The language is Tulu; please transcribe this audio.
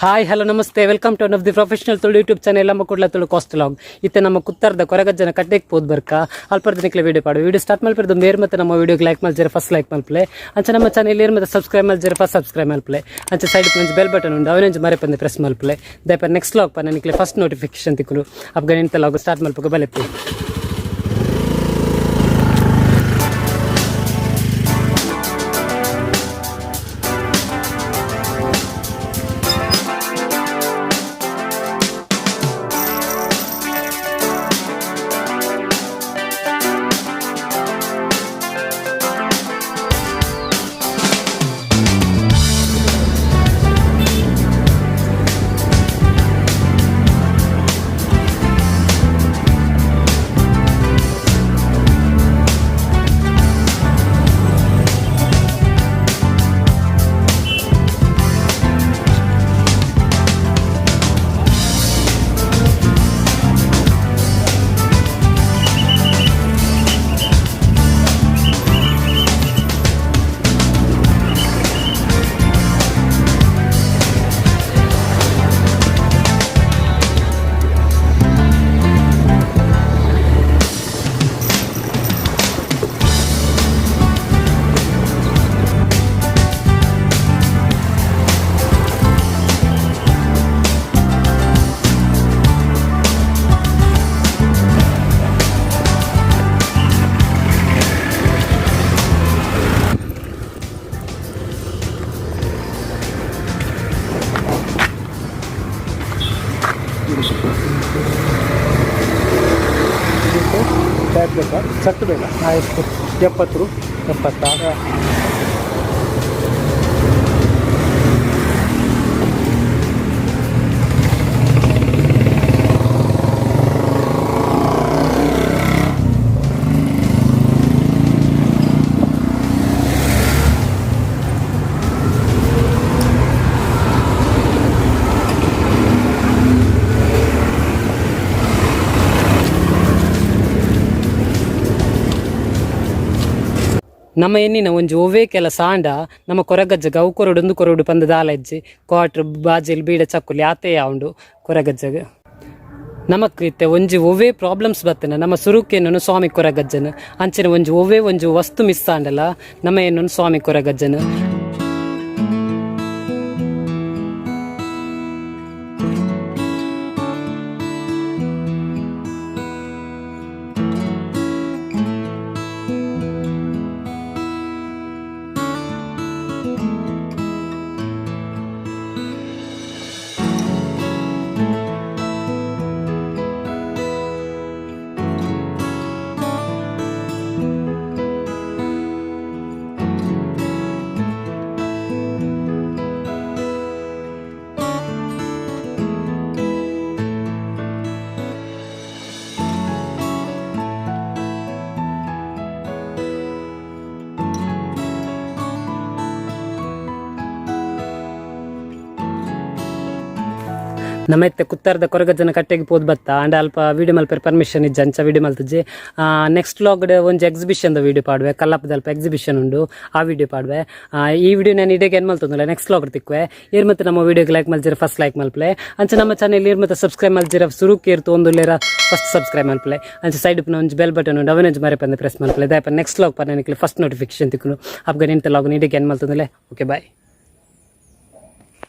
Hi hello namaste, welcome to one of the professional Tulu YouTube channel ನಮ್ಮ ಕುಡ್ಲ ತುಳು cost log. ಇತ್ತೆ ನಮ್ಮ ಕುತ್ತರ್ದ ಕೊರಗಜ್ಜನ ಕಟ್ಟೆಗೆ ಪೋದ್ ಬರ್ಕ ಅಲ್ಪರ್ದ ನಿಕ್ಲೆ ವಿಡಿಯೋ ಪಾಡು. ವಿಡಿಯೋ ಸ್ಟಾರ್ಟ್ ಮಲ್ಪೆರ್ದು ಮೇರ್ ಮತ್ತೆ ನಮ್ಮ ವಿಡಿಯೋಗೆ ಲೈಕ್ ಮಲ್ಜರ ಫಸ್ಟ್ ಲೈಕ್ ಮಲ್ಪಲೆ. ಅಂಚ ನಮ್ಮ ಚಾನೆಲ್ ಏರ್ ಮತ್ತೆ ಸಬ್ಸ್ಕ್ರೈಬ್ ಮಲ್ಜರ ಫಸ್ಟ್ ಸಬ್ಸ್ಕ್ರೈಬ್ ಮಲ್ಪಲೆ. ಅಂಚ ಸೈಡ್ ಒಂಜಿ ಬೆಲ್ ಬಟನ್ ಉಂಡು, ಅವನೊಂಜಿ ಮರೆಪಂದೆ ಪ್ರೆಸ್ ಮಲ್ಪಲೆ. ದಯಪ ನೆಕ್ಸ್ಟ್ ಲಾಗ್ ಪ ನಿಕ್ಲೆ ಫಸ್ಟ್ ನೋಟಿಫಿಕೇಶನ್ ತಿಕ್ಕುನು. ಅಪ್ಗ ನಿಂತ ಲಾಗ್ ಸ್ಟಾರ್ಟ್ ಮಲ್ಪಕ ಬಲೆಪ್ಪಿ. ಬ್ಯಾಗ್ ಬೇಕಾ? ಸಟ್ ಬೇಕಾ? ಆಯ್ತು. 70. 70. ನಮ್ಮ ಎನ್ನಿನ ಒಂಜಿ ಒವ್ವೇ ಕೆಲಸ ಆಂಡ ನಮ್ಮ ಕೊರಗಜ್ಜಗ ಅವು ಕೊರಡು ಒಂದು ಕೊರಡು ಪಂದ ದಾಲ ಇಜ್ಜಿ. ಕ್ವಾಟ್ರ್ ಬಾಜಿಲ್ ಬೀಡ ಚಕ್ಕುಲಿ ಆತೇ ಉಂಡು ಕೊರಗಜ್ಜಗ. ನಮಕ್ ಇತ್ತೆ ಒಂಜಿ ಒವ್ವೇ ಪ್ರಾಬ್ಲಮ್ಸ್ ಬತ್ತನ ನಮ್ಮ ಸುರುಕೇನನು ಸ್ವಾಮಿ ಕೊರಗಜ್ಜನ. ಅಂಚನೆ ಒಂಜಿ ಒವ್ವೇ ಒಂಜಿ ವಸ್ತು ಮಿಸ್ ಆಂಡಲ ನಮ್ಮ ಏನನು ಸ್ವಾಮಿ ಕೊರಗಜ್ಜನ. ನಮ್ಮ ಇತ್ತೆ ಕುತ್ತಾರದ ಕೊರಗಜ್ಜನ ಕಟ್ಟೆಗೆ ಪೋದ್ ಬತ್ತ ಅಂಡ ಅಲ್ಪ ವಿಡಿಯೋ ಮಲ್ಪೆರ್ ಪರ್ಮಿಷನ್ ಇಜ್ಜ, ಅಂಚ ವಿಡಿಯೋ ಮಲ್ತುಜಿ. ನೆಕ್ಸ್ಟ್ ಲಾಗ್ ಒಂಜಿ ಎಕ್ಸಿಬಿಷನ್ ದ ವಿಡಿಯೋ ಪಾಡುವೆ. ಕಲ್ಲಪ್ಪದ ಅಲ್ಪ ಎಕ್ಸಿಬಿಷನ್ ಉಂಡು, ಆ ವಿಡಿಯೋ ಪಾಡುವೆ. ಈ ವಿಡಿಯೋ ನಾನು ಇಡೀ ಏನ್ ಮಲ್ತೊಂದಿಲ್ಲ, ನೆಕ್ಸ್ಟ್ ಲಾಗ್ ತಿಕ್ಕುವೆ. ಏರ್ ಮತ್ತೆ ನಮ್ಮ ವಿಡಿಯೋಗೆ ಲೈಕ್ ಮಲ್ಜಿರ ಫಸ್ಟ್ ಲೈಕ್ ಮಲ್ಪಲೆ. ಅಂಚ ನಮ್ಮ ಚಾನೆಲ್ ಏರ್ ಮತ್ತೆ ಸಬ್ಸ್ಕ್ರೈಬ್ ಮಲ್ಜಿರ ಸುರುಕ್ ಏರ್ತು ಒಂದು ಲೇರ ಫಸ್ಟ್ ಸಬ್ಸ್ಕ್ರೈಬ್ ಮಲ್ಪಲೆ. ಅಂಚ ಸೈಡ್ ಒಂಜಿ ಬೆಲ್ ಬಟನ್ ಉಂಡು, ಅವನೊಂಜಿ ಮರೆಪಂದೆ ಪ್ರೆಸ್ ಮಲ್ಪಲೆ. ದಯಪ ನೆಕ್ಸ್ಟ್ ಲಾಗ್ ಪರ್ ನನಗೆ ಫಸ್ಟ್ ನೋಟಿಫಿಕೇಶನ್ ತಿಕ್ಕುನು. ಅಪ್ಗ ನಿಂತ ಲಾಗ್ ಇಡೀ ಏನ್ ಮಲ್ತೊಂದಿಲ್ಲ. Okay, bye.